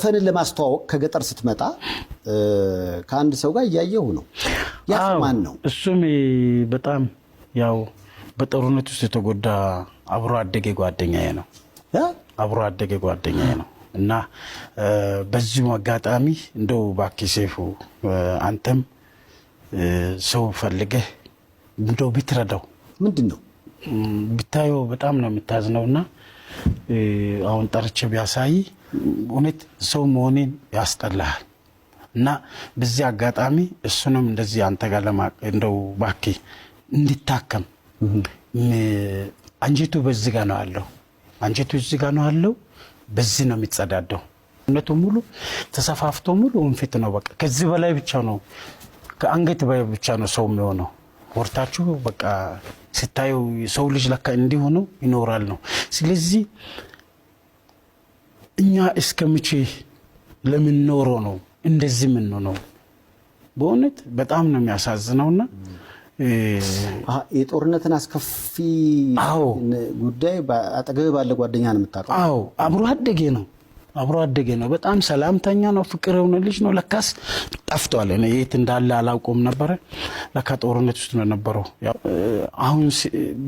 ዘፈንን ለማስተዋወቅ ከገጠር ስትመጣ ከአንድ ሰው ጋር እያየሁ ነው። ያ ሰው ማን ነው? እሱም በጣም ያው በጦርነት ውስጥ የተጎዳ አብሮ አደጌ ጓደኛዬ ነው። አብሮ አደጌ ጓደኛዬ ነው እና በዚሁ አጋጣሚ እንደው እባክህ ሰይፉ አንተም ሰው ፈልገህ እንደው ብትረዳው። ምንድን ነው? ብታየው በጣም ነው የምታዝነው። እና አሁን ጠርቼ ቢያሳይ እውነት ሰው መሆኔን ያስጠላሃል። እና በዚህ አጋጣሚ እሱንም እንደዚህ አንተ ጋር እንደው እባክህ እንዲታከም። አንጀቱ በዚህ ጋር ነው ያለው። አንጀቱ እዚህ ጋር ነው ያለው። በዚህ ነው የሚጸዳደው። እነቱ ሙሉ ተሰፋፍቶ ሙሉ ወንፊት ነው። በቃ ከዚህ በላይ ብቻ ነው፣ ከአንገት በላይ ብቻ ነው ሰው የሚሆነው። ወርታችሁ በቃ ስታዩ ሰው ልጅ ለካ እንዲህ ሆኖ ይኖራል ነው። ስለዚህ እኛ እስከ መቼ ለምን ኖሮ ነው እንደዚህ የምንሆነው? በእውነት በጣም ነው የሚያሳዝነውና የጦርነትን አስከፊ ጉዳይ አጠገብህ ባለ ጓደኛ ነው የምታውቀው? አዎ፣ አብሮ አደጌ ነው። አብሮ አደጌ ነው። በጣም ሰላምተኛ ነው። ፍቅር የሆነ ልጅ ነው። ለካስ ጠፍቷል። እኔ የት እንዳለ አላውቀውም ነበረ። ለካ ጦርነት ውስጥ ነው የነበረው። አሁን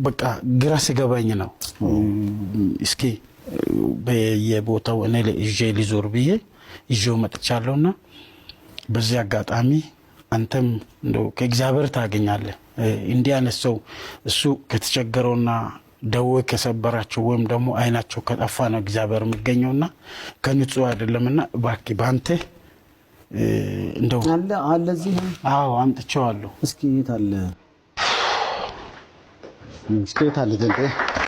በቃ ግራ ሲገባኝ ነው እስኪ በየቦታው እኔ ይዤ ሊዞር ብዬ ይዤው መጥቻለሁና በዚህ አጋጣሚ አንተም እንደው ከእግዚአብሔር ታገኛለህ። እንዲህ አይነት ሰው እሱ ከተቸገረውና ደዌ ከሰበራቸው ወይም ደግሞ አይናቸው ከጠፋ ነው እግዚአብሔር የሚገኘውና ከንጹህ አይደለምና እባክህ በአንተ እንደው አለ አለ እዚህ። አዎ፣ አምጥቼዋለሁ። እስኪ የት አለ? እስኪ የት አለ?